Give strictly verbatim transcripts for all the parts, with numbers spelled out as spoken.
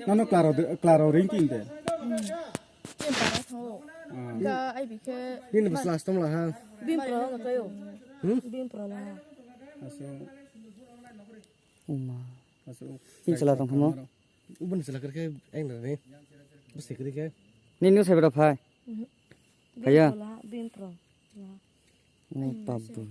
Nano klaro de, klaro ring king de. Bini para thango. Ah. Ka ai bikhe. Bini bwsla astom la ha. Bini pro la kayo. Hmm? Bini pro la ha. Aso. Uma. Aso. Tin sala tong khamo. Ubun sala kar khe eng na ni. Bwsai kri khe. Ni nu sai bra phai. Mhm. Phaiya? Bini pro la, bini pro la. Ni pap bu.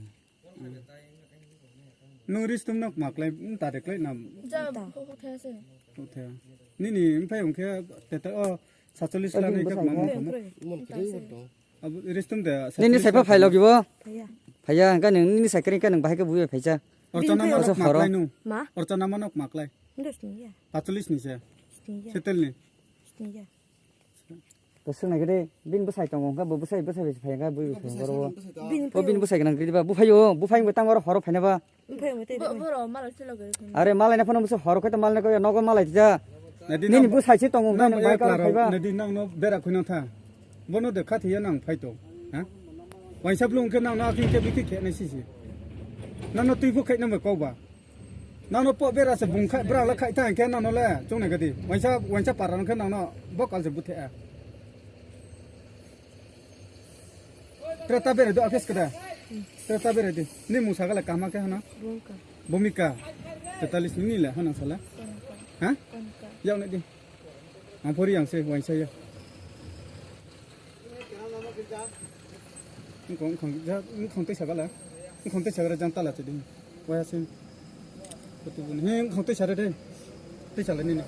Nung ristum nok maklai, ta de klai nam. Ja, ta. Ko ko these. Ko the. Nini mphai ungkhe teta o satchollis la ni kak mam khamo. Mon kri bo to. Abu ristum de. Nini sai pa phai logi bo? Phaiya. Phaiya, hingka nung nini sai kri ka nung bahai ka bu phai cha. Orchana manok maklai nu. Ma? Orchana manok maklai. Dos ni ya. Patchollis ni se. Dos ni ya. Setel ni. Dos ni ya. To swngnai gede, bini bwsai tongo, hwnkhe bo bwsai, bwsai bai phai hwnkhe bui bai phai hwnkhe oro. Bini o bini bwsai gwnang gede ba, buphai o, buphai wngwi tang oro horo phaina ba. Buphai wngwi tei bo, buphai. Borok malai se loge phai. Are malai na phano bwsai horo khe to malai na khe nogo malai tija. Nadi nini nang bwsai se tongo, nang nang bai ya karo klaro, phai ba. Nadi nang no bera khuina tha. Bono de kha thiya nang phai to. Ha? Waisa blung khe nang no akhing khe bikhi khe nai sisi. Nang no twi bo khai nang ba kok ba. Nano po bera se bung khai, bra la khai ta hingke nano le, chungnai gadi. Waisa, waisa para no khe nano bo kal se buthe a. Treta bere do, apes kada. Treta bere di. Ni mung sagala kama khe hana? Bumika. Bumika. Tetalis ni le hana sala. Konika. Ha? Konika. Yau ne di. Ang phori yang se, waisa ya. Wngkong, wngkong, ja, wngkong tei sagala. Wngkong tei sagala jang tala chidi. Waya sin. Kutu bun. He, wngkong tei sare de. Tei sala nini.